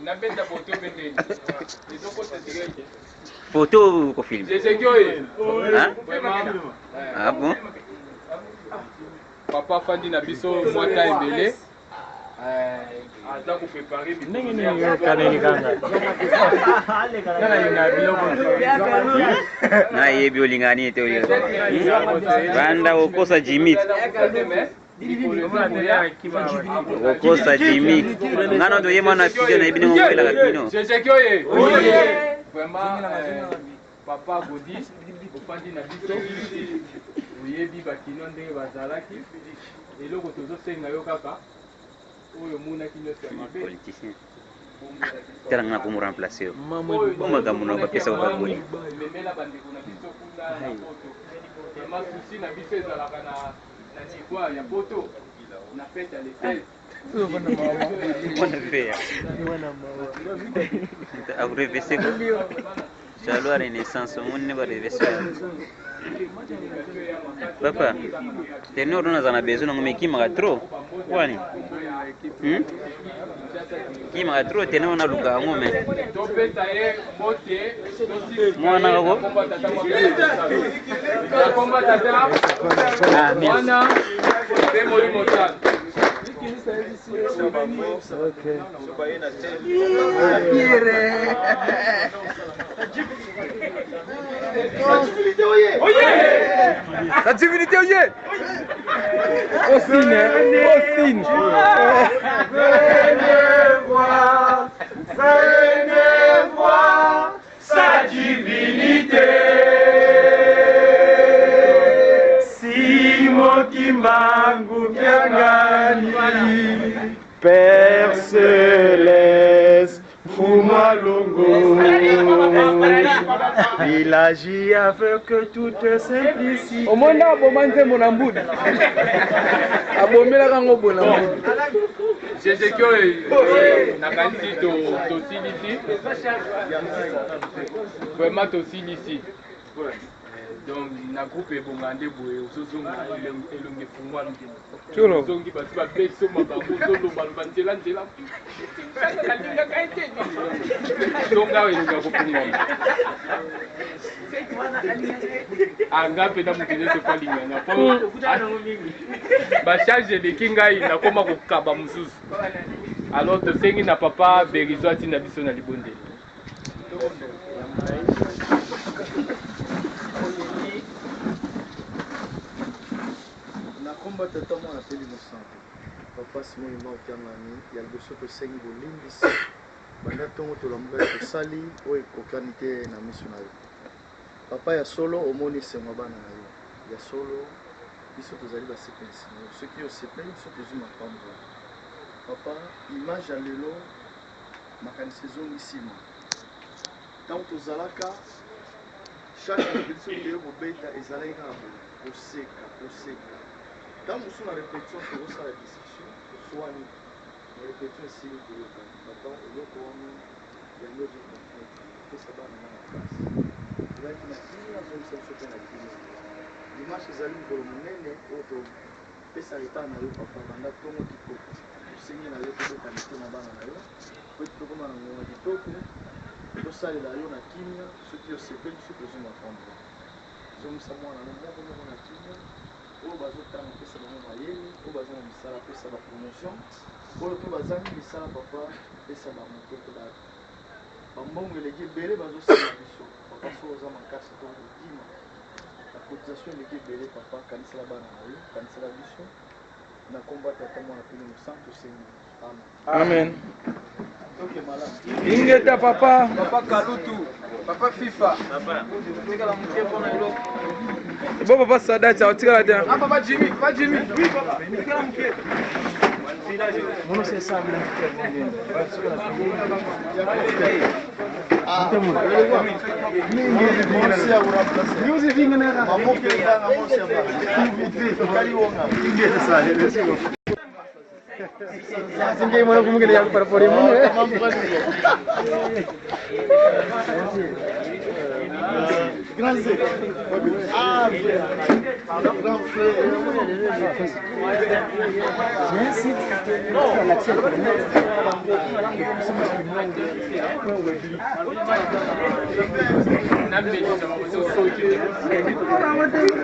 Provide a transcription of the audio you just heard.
Nabeta photo pe ndeni. Ezokota direct. Photo ou ko filmer? Jejeki oye. Hein? Vraiment. Ah bon? Papa afandi na biso mwa temps ebele. Aza ko préparer ndenge nini yo okaneli kanga nga nalinga biloko Nayebi olingaka nini te olingaka. Banda okosa Jimmy. Okosa Jimmy. Nga na toye mwana studio nayebi ndenge owelaka bino. Jejeki oye. Vraiment papa Godi ofandi na biso oyebi bakino ndenge bazalaki eloko tozosenga yo kaka oyo omonaki nyonso ya mabe Politicien. Tala nga nakomo remplacer yo. Bo makambo na bapesa ko Godi. Memela bandeko na biso kuna na poto. Vraiment souci na biso ezalaka na na niveau ya poto na fête ya le 16. Mwana feya. Akurevese ko. Jaloux ya Renaissance omoni nde barevese yo. Papa, tenor oyo naza na besoin nango mais ekimaka trop. Wani? Hmm? Ekimaka trop tenor wana aluka yango mais. Topesa ye mbote. Mwana kako? Nakomba tata. Ah, merci. Mwana mpe molimo santu. La divinité oye! Osine, osine. Venez voir, venez voir sa divinité. Simon Kimbangu Kiangani, Père Céleste, Fuma Longo. Il agit avec toute simplicité. Omoni aboma nzembo na mbudi. Abomelaka yango boye na mbudi. Jejeki oyo nakanisi tosilisi vraiment tosilisi donc na groupe ebonga nde boye ozozonga elongi efungwami ozongi bato babeti yo makambo ozolobaloba nzela nzela nalingaka ye te zonga awa elongi ya kofungwama anga mpenza moto nyonso po alinganga po bacharge eleki ngai nakoma kokaba mosusu alors tosengi na papa berizo atinda biso na libondeli. Na kombo ya Tata, Mwana mpe Elimo Santu, Papa Simon Kimbangu Kiangani, ya liboso tosengi bolimbisi banda ntongo tolamukaki tosali oyo ekokani te na miso na yo. Papa ya solo omoni esengo ya bana na yo, ya solo biso tozali basepelisi na yo, soki yo osepeli biso tozwi mapamboli. Papa, image ya lelo makanisi ezongi nsima ntango tozalaka chaque repetition toye kobeta ezalaki kaka boye koseka koseka ntango mosusu na repetition tokosala discussion toswani na repetition esili toyokani papa eloko wana yango ezoconfete pesa bana na makasi tozalaki na kimia azongisa biso mpe na kimia dimanche ezali mokolo monene oyo topesaka epai na yo papa banda ntongo ti pokwa tosengi na yo tobeta mitema bana na yo po ete tokoma na ngonga kitoko tosalela yo na kimia soki osepeli biso tozwi mapamboli zongisa mwana no moko moko na kimia oyo bazotanga pesa bango mayele oyo baza na misala pesa ba promotion oyo mpe bazangi misala papa pesa bango po ete bambongo eleki ebele bazosenga biso papa soki oza makasi to okokima ba cotisation eleki ebele papa kanisela bana na yo kanisela biso na kombo ya tata mwana mpe molimo santu tosengi amen. Amen. Toke malamu. Ingeta papa. Papa Kalutu, Papa FIFA. Tikala moke mpona eloko. Bo papa Sadat aotikala te. Ah papa Jimmy, papa Jimmy. Oui papa. Tikala moke. Grand Z. Ah, grand frère. J'ai un site sur l'accès Internet.